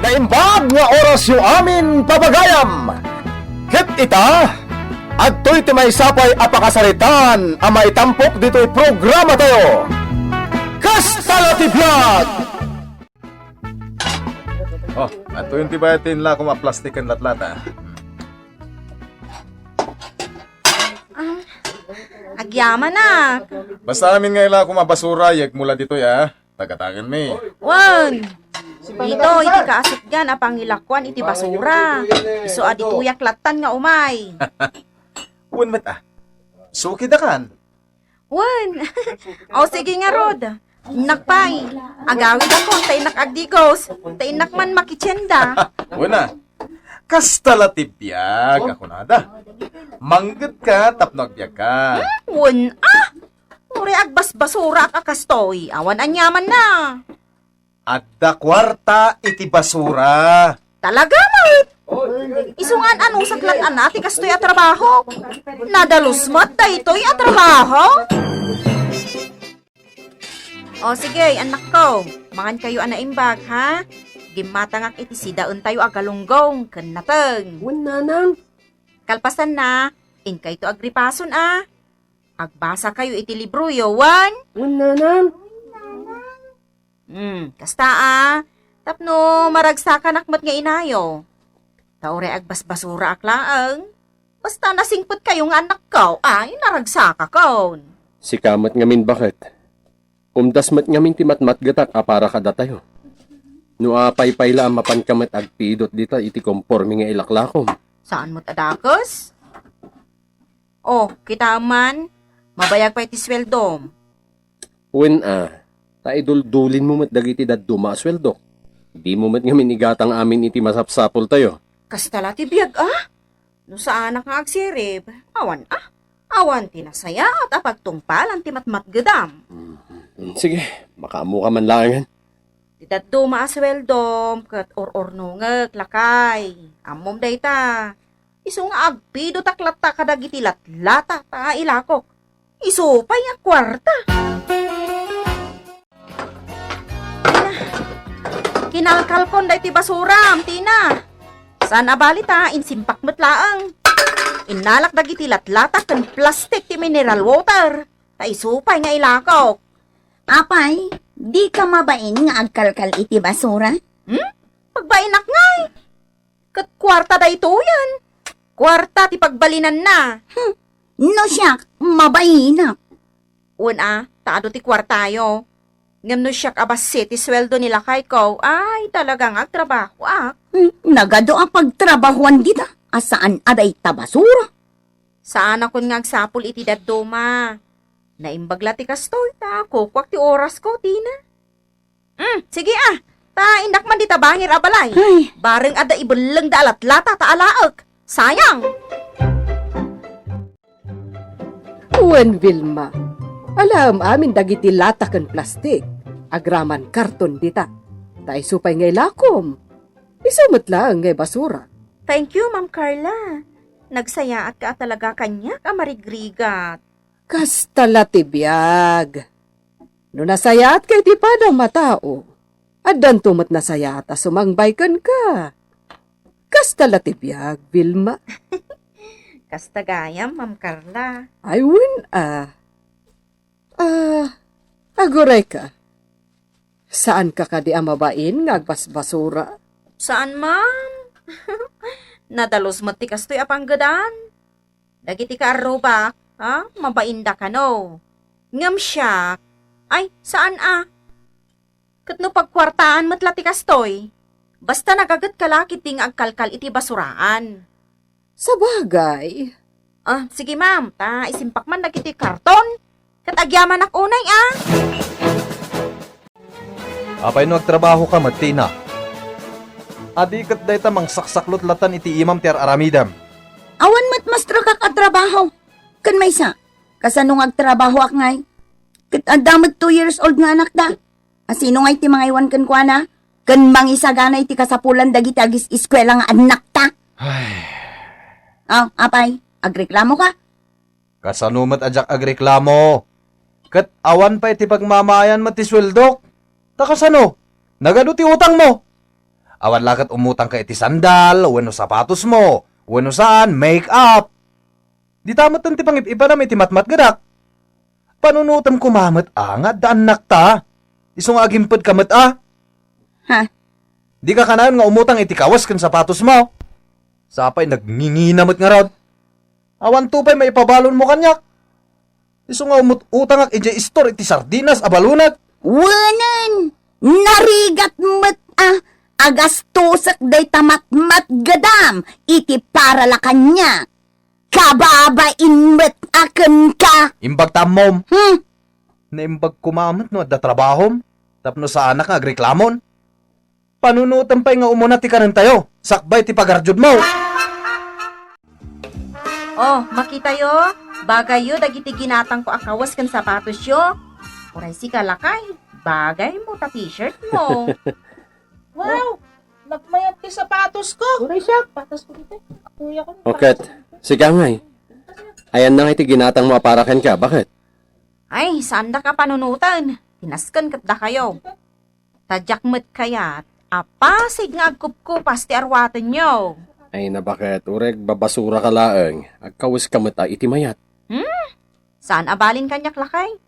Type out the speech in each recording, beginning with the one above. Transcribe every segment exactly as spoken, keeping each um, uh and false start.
Naimbag nga orasyo amin, pagayam! Ket ita, adtoy ti maysa pay a pakasaritaan a maitampok ditoy programatayo. Kasta la ti biag! Oh, adtoy ti bayad ti inlakom a plastik ken latlata. Ah, agyamanak. Basta amin nga ilakom a basura, yegmo la ditoy, a. Tagatangenmi. Wen! Ditoy iti kaasitgan a pangilakuan iti basura. Isu a ditoyak lattan nga umay. Wen met, a. Sukidakan. Wen! O, sige ngarud. Innak pay. Agawidakon ta innak agdigos. Ta innak man makitienda. Wen a. Kasta la ti biag a kunada. Manggedka tapno agbiagka. Hmm, wen a. Uray agbasbasuraak a kastoy. Awan aniamanna. Adda kuarta iti basura. Talaga met? Isu nga an-anusak lattan a ti kastoy a trabaho. Nadalus met daytoy a trabaho. O sige, annakko, mangankayo a naimbag, ha? Gimmatangak iti sidaentayo a galunggong ken nateng. Wen, nanang. Kalpasanna, inkayto agripason a. Agbasakayo iti libroyo, wen? Wen, nanang. Hmm, kasta a, tapno maragsakanak met nga inayo. Ta uray agbasbasuraak laeng. Basta nasingpetkayo nga annakko, ay, naragsakakon. Sika met ngamin, baket. Umdas met ngamin ti matmatgetak a para kadatayo. No apay pay la a mapanka met agpidot dita iti komporme nga ilaklakom. Saan met a dakes? O, kitaem man, mabayag pay ti sueldom. Wen a, ta iduldulinmo met dagiti dadduma a sueldok. Dimo met ngamin igatang amin iti masapsapultayo. Kasta la ti biag a? No saanak nga agsirib, awan a. Awan ti nasayaat a pagtungpalan ti matmatgedam. Mm, sige, makaammoka man laengen. Ti dadduma a sueldom ket ur-urnongek, lakay. Ammom dayta. Isu nga agpidotak latta kadagiti latlata ta ilakok. Isu pay nga kuarta. Tina, kinalkalkon daytoy basuram, Tina. Saan a bali ta, insimpak met laeng. Innalak dagiti latlata ken plastik ti mineral water. Ta isu pay nga ilakok. Apay, dika mabain nga agkalkal iti basura? Hmm? Pagbainak ngay. Ket kuarta daytoyen. Kuarta ti pagbalinanna. Hmm. No siak, mabainak. Wen a, ta adu ti kuartayo. Ngem no siak a bassit ti sueldo ni lakayko, ay, talaga nga agtrabahoak. Hmm, nagadu a pagtrabahoan dita, a saan a dayta basura. Saanakon nga agsapul iti dadduma. Naimbag la ti kastoy, ta kukuak ti orasko, Tina. Hmm, sige a. Ta innak man dita bangir a balay. Ay. Bareng adda ibellengda a latlata ta alaek. Sayang! Wen, Vilma, alaem amin dagiti lata ken plastik, agraman karton dita. Ta isu pay nga ilakom. Isu met laeng nga basura. Thank you, Ma'am Carla. Nagsayaatka a talaga kaniak a marigrigat. Kasta la ti biag. No nasayaatka iti padam a tao, addanto met nasayaat a sumangbay kenka. Kasta la ti biag, Vilma. Kasta gayam, Ma'am Carla. Ay, wen a. Ah, agurayka. Saanka kadi a mabain nga agbasbasura? Saan, ma'am. Nadalus met ti kastoy a panggedan. Dagiti kaarrubak, ha? Mabainda kano. Ngem siak, ay, saan a. Ket no pagkuartaan met la ti kastoy, basta nagagetka la ketdi nga agkalkal iti basuraan. Sabagay. Ah, sige, ma'am, ta isimpak man dagiti karton. Ket agyamanak unay, a. Apay no agtrabahoka met, Tina? Adi ket dayta mangsaksaklot latan iti imam ti ar-aramidem. Awan met maestro kak a trabaho. Ken maysa, kasano nga agtrabahoak ngay? Ket adda met two years old nga anakta. A sino ngay ti mangaywan kenkuana? Ken mangisagana iti kasapulan dagiti agis-eskuela nga annakta? Ay. Oh, apay, agreklamoka? Kasano met a diak agreklamo? Ket awan pay ti pagmamaayan met ti sueldok. Ta kasano? Nagadu ti utangmo. Awan la ket umutangka iti sandal, wenno sapatosmo, wenno saan, make-up. Dita met ti pangib-ibanam iti matmatgedak. Panunotem koma met a nga adda annakta. Isu nga agimpedka met a. Ha? Dika kanayon nga umutang iti kawes ken sapatosmo. Sapay nagngingina met ngarud. Awan to pay maipabalonmo kaniak. Isu nga umut-utangak idiay store iti sardinas a balonag. Wenen, narigat met a agastosek dayta matmatgedam iti para la kaniak. Kababain met a kenka. Imbag ta ammom. Hmm? Naimbag koma met no adda trabahom, tapno saanak nga agreklamon. Panunotem pay nga umuna ti kanentayo, sakbay ti pagardiodmo. Oh, makitayo, bagayyo dagiti ginatangko a kawes ken sapatosyo. Uray sika lakay, bagaymo ta t-shirt mo. Wow! Nagmayat ti sapatosko. Uray siak. Sapatosko dito. Kuya ko. O ket, sika ngay. Ayanna nga iti ginatangmo a para kenka, baket? Ay, saandak a panunoten. Tinasken ket dakayo. Ta diak met kayat a pasig nga agkupkupas ti arwatenyo. Ay, nabaket, uray agbabasuraka laeng. Agkaweska met a iti mayat. Hmm? Saan a balin kaniak, lakay?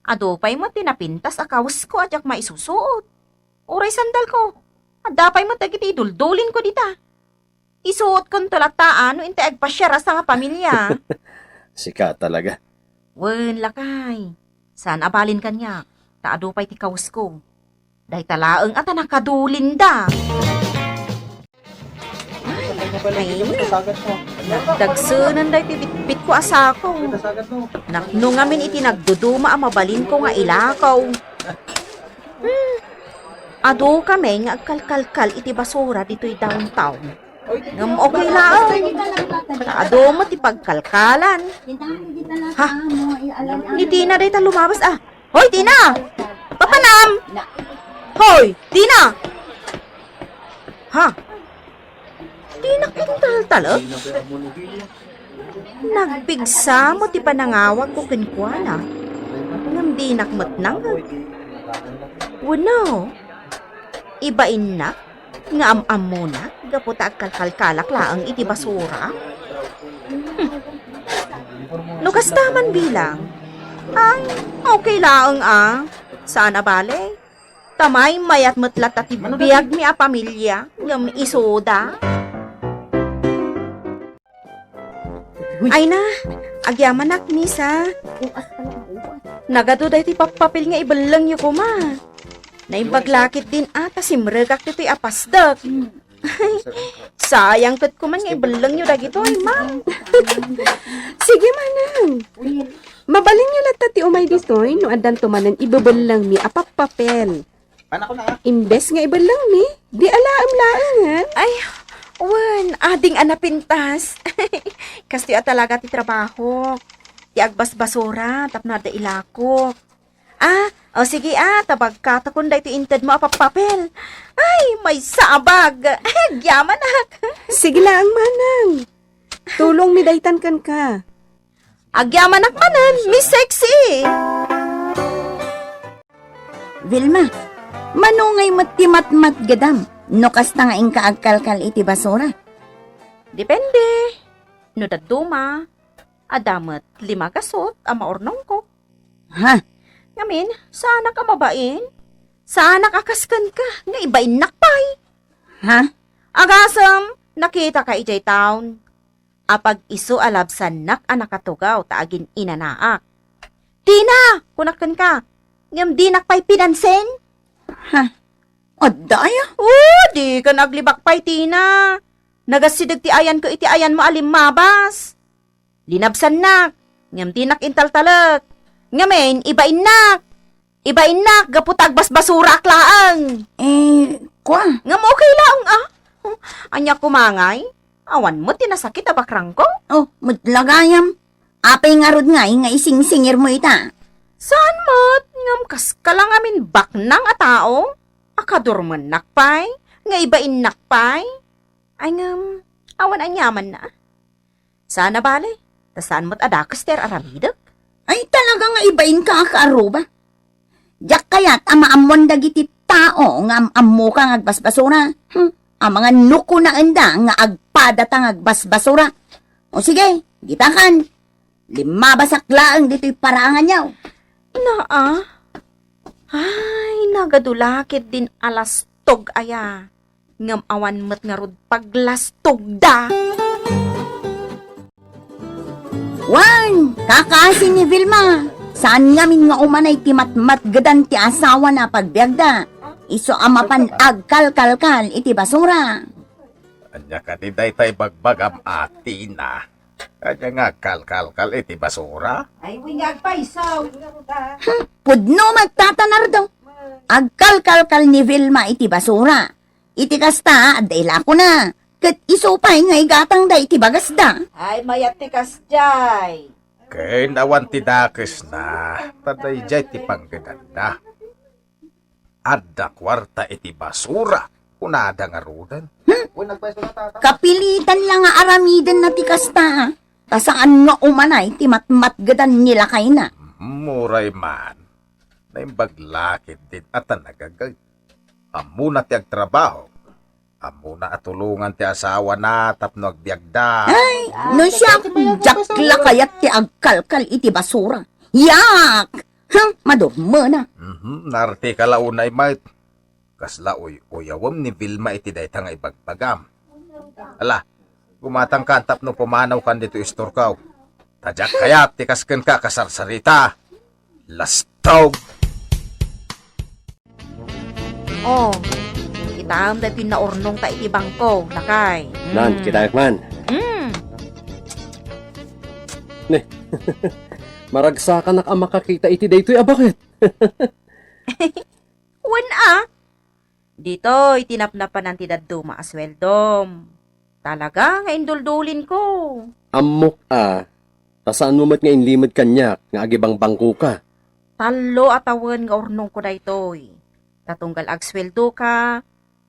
Adu pay met ti napintas a kawesko a diak maisusuot. Uray sandalko, adda pay met dagiti iduldulinko dita. Isuotkonto latta no intay agpasiar a sangapamilia. Sika talaga. Wen, lakay. Saan a balin kaniak, ta adu pay ti kawesko. Dayta laeng a ta nakadulinda. Ay, nagdagsenen daytoy bitbitko a sako. Napno ngamin iti nagduduma a mabalinko nga ilakaw. Hmm. Adu kami nga agkalkalkal iti basura ditoy downtown. Ngem okay laeng. Ta adu met ti pagkalkalan. Ha? Ni Tina dayta lumabas, ah. Hoy, Tina! Papanam! Hoy, Tina! Ha? Dinak intaltalek? Nagpigsa mo ti panangawagko kenkuana, ngem dinak met nangngeg. Wenno, ibainnak nga am-ammonak gapu ta agkalkalkalak laeng iti basura? Hmm. No kasta man bilang, ay, okay laeng a. Saan a bale? Ta maymayat met latta ti biagmi a pamilia ngem isuda. Ay na, agyamanak, Miss, a. Nagadu daytoy pappapil nga ibellengyo koma. Naimbag la ketdin a ta simrekak ditoy a pasdek. Sayang ket koma nga ibellengyo dagitoy, ma'am. Sige, manang. Mabalinyo latta ti umay ditoy no addanto manen ibebellengmi a pappapel. Imbes nga ibellengmi, di alaem laengen. Ay, wen, ading a napintas. Kastoy a talaga ti trabahok. Ti agbasbasura tapno adda ilakok. Ah, o sige, ah, ta bagkatakon daytoy intedmo a pappapel. Ay, maysa a bag. Ay, agyamanak. Sige laeng, manang. Tulongmi daytan kenka. Agyamanak manen, Miss Sexy. Vilma, mano ngay met ti matmatgedam no kasta nga inka agkalkal iti basura? Depende. No dadduma, adda met lima gasut a maurnongko. Ha? Ngamin, saanak a mabain? Saanak a kas kenka nga ibainnak pay? Ha? Agasem, nakitaka idiay town. Apag-isu a labsannak a nakatugaw ta agin-inanaak. Tina! Kunak kenka, ngem dinak pay pinansin? Ha? Adda aya? O, dikan aglibak pay, Tina. Nagassideg ti ayanko iti ayanmo a limmabas. Linabsannak, ngem dinak intaltalek. Ngamin, ibainnak. Ibainnak, gapu ta agbasbasuraak laeng. Eh, kua? Ngem okay laeng, ah. Ania koma ngay? Awan met ti nasakit a bakrangko? Oh, met la gayam. Apay ngarud ngay nga isingsingirmo ita? Saan met, ngem kaska la ngamin baknang a tao. Akadurmennak pay, nga ibainnak pay. Ay, ngem, awan aniamanna. Saan a bale, ta saan met a dakes ti ar-aramidek. Ay, talaga nga ibainka a kaaruba. Diak kayat a maammoan dagiti tao nga am-ammoka nga agbasbasura. Hmm. Amangan no kunaenda nga agpadata nga agbasbasura. O sige, ditakan. Limmabasak laeng ditoy paraanganyo. Naa? Ay, nagadu la ketdin a lastog aya. Ngem awan met ngarud paglastogda. Wen, kakaasi ni Vilma. Saan ngamin nga umanay ti matmatgedan ti asawana a pagbiagda. Isu a mapan agkalkalkal iti basura. Ania kadi dayta ibagbagam a Tina? Ania nga agkalkalkal iti basura? Ay, wen nga agpayso. Hmm, pudno met, Tata Nardo. Agkalkalkal ni Vilma iti basura. Iti kasta, adda ilakona. Ket isu pay nga igatangda iti bagasda. Ay, mayat ti kasdiay. Ken awan ti dakesna, ta daydiay ti panggedanna. Adda kuarta iti basura, kunada ngaruden. Hmm? Kapilitan la nga aramidenna ti kasta, ta saan nga umanay ti matmatgedan ni lakayna. Hmm, uray man, naimbag la ketdin a ta nagaget. Ammona ti agtrabaho. Ammona a tulongan ti asawana tapno agbiagda. Ay, no siak, diak la kayat ti agkalkal iti basura. Yak! Hmm, madurmena. Mhm, naartika la unay met. Kasla uy-uyawem ni Vilma iti dayta nga ibagbagam. Ala, gumatangkan tapno pumanawkan ditoy istorko. Ta diak kayat ti kas kenka a kasarsarita. Lastog! Oh, kitaem daytoy naurnongta iti bangko, lakay. Nan, mm, kitaek man. Mm. Ne, maragsakanak a makakita iti daytoy a baket. Wen a, ditoy ti napnapanan ti dadduma a sueldom. Talaga nga induldulinko. Ammok a, ta saanmo met nga inlimed kaniak nga agibangbangkoka. Tallo a tawen nga urnongko daytoy. Ta tunggal agsueldoka,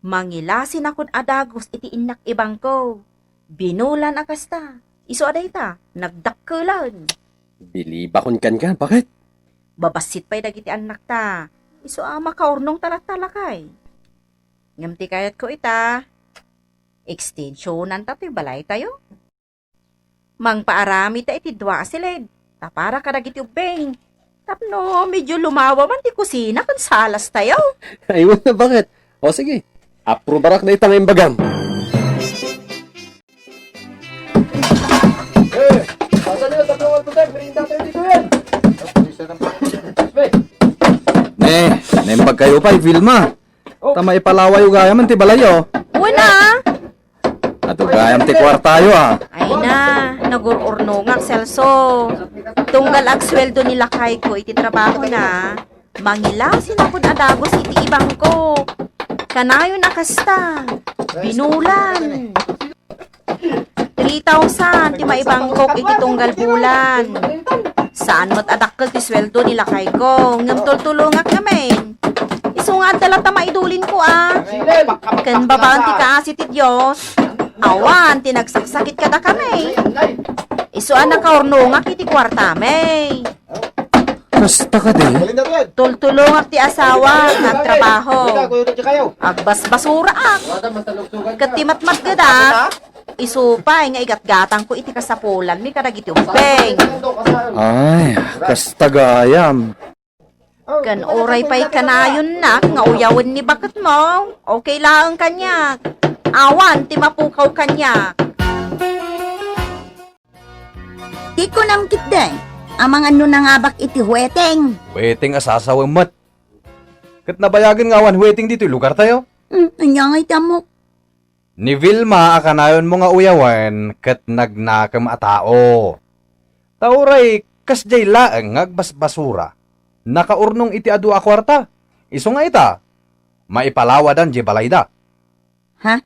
mangilasinakon a dagus iti innak ibangko. Binulan a kasta. Isu a dayta, nagdakkelan. Bilibakon kenka, baket? Babassit pay dagiti annakta. Isu a makaurnongta latta, lakay. Ngem ti kayatko ita, extensionanta toy balaytayo. Mangpaaramitta iti dua a silid, ta para kadagiti ubbing. Tapno medio lumawa man ti kusina ken salastayo. Ay, wen a, baket? O sige, aprobarak dayta nga imbagam. Eh, asan yung tatlo at putek? Merienda tayo dito yan. Ne, naimbag kayo pay, Vilma. Oh. Ta maipalawayo gayam ti balayyo. Wen a. Adu gayam ti kuartayo, a. Ay na, nagur-urnongak, Celso. Tunggal agsueldo ni lakayko iti trabahona, mangilasinakon a dagus iti ibangko. Kanayon a kasta, binulan. Three thousand ti maibangkok iti tunggal bulan. Saan met a dakkel ti sueldo ni lakayko, ngem tultulongak ngamin. Isu nga adda latta maidulinko a. Ken babaen ti kaasi ti Dios, awan ti nagsaksakit kadakami. Isu a nakaurnongak iti kuartami. Kasta kadi? Tultulongak ti asawa nga agtrabaho. Agbasbasuraak. Ket ti matmatgedak, isu pay nga igatgatangko iti kasapulanmi kadagiti ubbing. Ay, kasta gayam. Ken uray pay kanayonnak nga uyawen ni baketmo, okay laeng kaniak. Awan ti mapukaw kaniak. Ti kunam ketdi, amangan no nangabak iti hueteng. Hueteng a sasawem met. Ket nabayagen nga awan hueteng ditoy lugartayo? Hmm, ania ngay ti ammok? Ni Vilma a kanayonmo nga uyawen ket nagnakem a tao. Ta uray kasdiay laeng nga agbasbasura, nakaurnong iti adu a kuarta. Isu nga ita, maipalawadan diay balayda. Ha?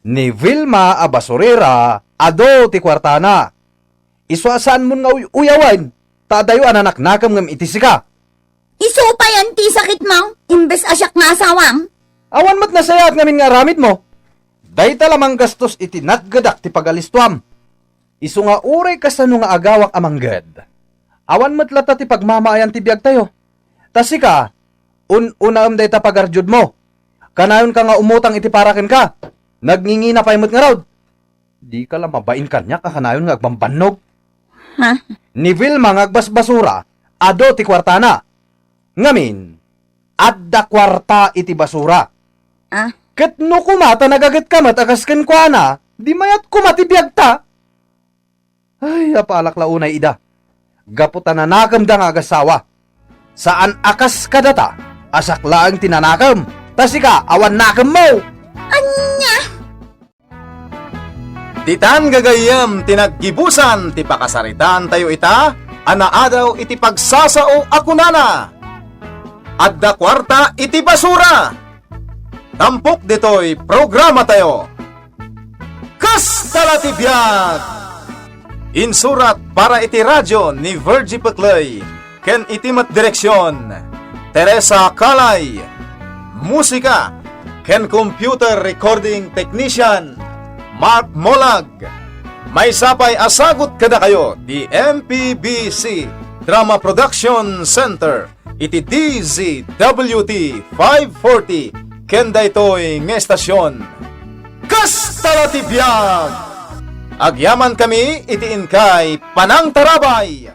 Ni Vilma a basurera, adu ti kuartana. Isu a saanmon nga uy-, uyawen, ta adayo a nanaknakem ngem iti sika. Isu payen ti sakitmo, imbes a siak nga asawam? Awan met nasayaat ngamin nga aramidmo. Dayta la manggastos iti natgedak ti pagalistuam. Isu nga uray kasano nga agawak a mangged, awan met latta ti pagmamaayan ti biagtayo. Ta sika, un-unaem dayta pagardiodmo. Kanayonka nga umutang iti para kenka. Nagngingina pay met ngarud. Dika la mabain kaniak a kanayon nga agbambannog. Ha? Ni Vilma nga agbasbasura, adu ti kuartana. Ngamin, adda kuarta iti basura. Ah? Ket no koma ta nagagetka met a kas kenkuana, di mayat koma ti biagta. Ay, apalak la unay ida. Gapu ta nanakemda nga agassawa. Saan a kas kadata, a siak laeng ti nanakem, ta sika awan nakemmo. Ania? Ditan gagayyem ti naggibusan ti pakasaritaantayo ita a naadaw iti pagsasao a kunana, "Adda kuarta iti basura." Tampok ditoy programatayo. Kasta la ti biag! Insurat para iti radio ni Virgie Peclay ken iti met direksion, Teresa Calay. Musika ken computer recording technician, Mark Molag. Maysa pay a sagut kadakayo ti M P B C Drama Production Center iti D Z W T five forty ken daytoy nga estasion. Kasta la ti biag! Agyamankami iti inkay panangtarabay!